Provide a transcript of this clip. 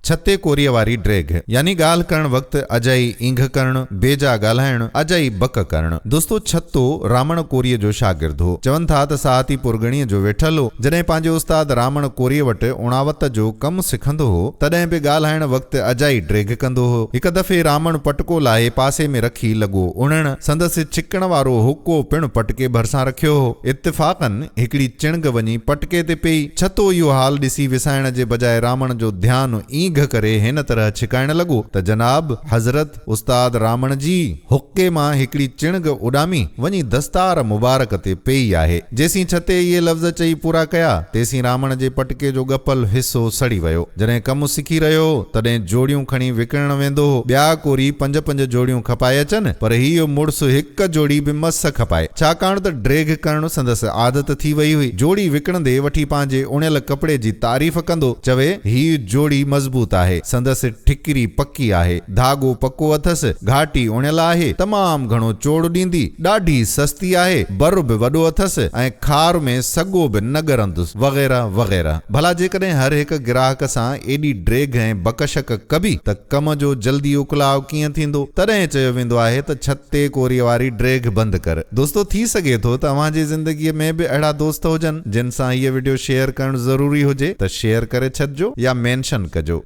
ڇتي ڪوريء واري ڊيگهه يعني ڳالهه ڪرڻ وقت اجائي اينگهه ڪرڻ، بيجا ڳالهائڻ، اجائي بڪ ڪرڻ. دوستو ڇتو رامڻ ڪوريء جو شاگرد هو. چون ٿا ته ساهتي پرڳڻي جو ويٺل هو. جڏهن پنهنجي استاد رامڻ ڪوريء وٽ اڻاوت جو ڪم سکندو هو، تڏهن به ڳالهائڻ وقت اجائي ڊيگهه ڪندو هو. هڪ دفعي رامڻ پٽڪو لاهي پاسي ۾ رکي لڳو اڻڻ. سندس ڇڪڻ وارو حقو پڻ پٽڪي ڀرسان رکيو هو. اتفاقاً هڪڙي چڻگ وڃي پٽڪي تي پيئي. ڇتو اهو حال ڏسي وسائڻ جي بجاء رامڻ جو ڌيان اينگهه ڪري هن طرح ڇڪائڻ لڳو ته جناب، حضرت، استاد رامڻ جي حقي مان هڪڙي چڻگ اڏامي وڃي دستار مبارڪ تي پيئي آهي. جيسين ڇتي اهي لفظ چئي پورا ڪيا، تيسين رامڻ جي پٽڪي جو ڳپل حصو سڙي ويو. جڏهن ڪم سکي رهيو هو، تڏهن جوڙيون کڻي وڪڻڻ ويندو هو. ٻيا ڪوري پنج پنج جوڙيون کپائي اچن، پر هيء مڙس هڪ جوڙي به مس کپائي. ڇاڪاڻ ته ڊيگهه ڪرڻ سندس عادت ٿي وئي هئي. جوڙي وڪڻندي وٺي پنهنجي اڻيل ڪپڙي جي تعريف ڪندو، چوي، هيء جوڙي مضبوط آهي، سندس ٺڪري پڪي آهي، ڌاڳو پڪو اٿس، گهاٽي اڻيل آهي، تمام گهڻو چوڙ ڏيندي، ڏاڍي سستي آهي، بر به وڏو اٿس ۽ کار ۾ سڳو به نه ڳرندس، وغيره وغيره. ڀلا جيڪڏهن هر هڪ گراهڪ سان ايڏي ڊيگهه ۽ بڪ شڪ ڪبي ته ڪم جو جلدي اڪلاء ڪيئن ٿيندو؟ تڏهن چيو ويندو آهي ته ڇتي ڪوريء واري ڊيگهه بند ڪر. دوستو ٿي سگهي ٿو ته اوهان جي زندگيء ۾ به اهڙا دوست هجن جن سان هيء وڊيو شيئر ڪرڻ ضروري هجي ته شيئر ڪري ڇڏجو يا مينشن ڪجو.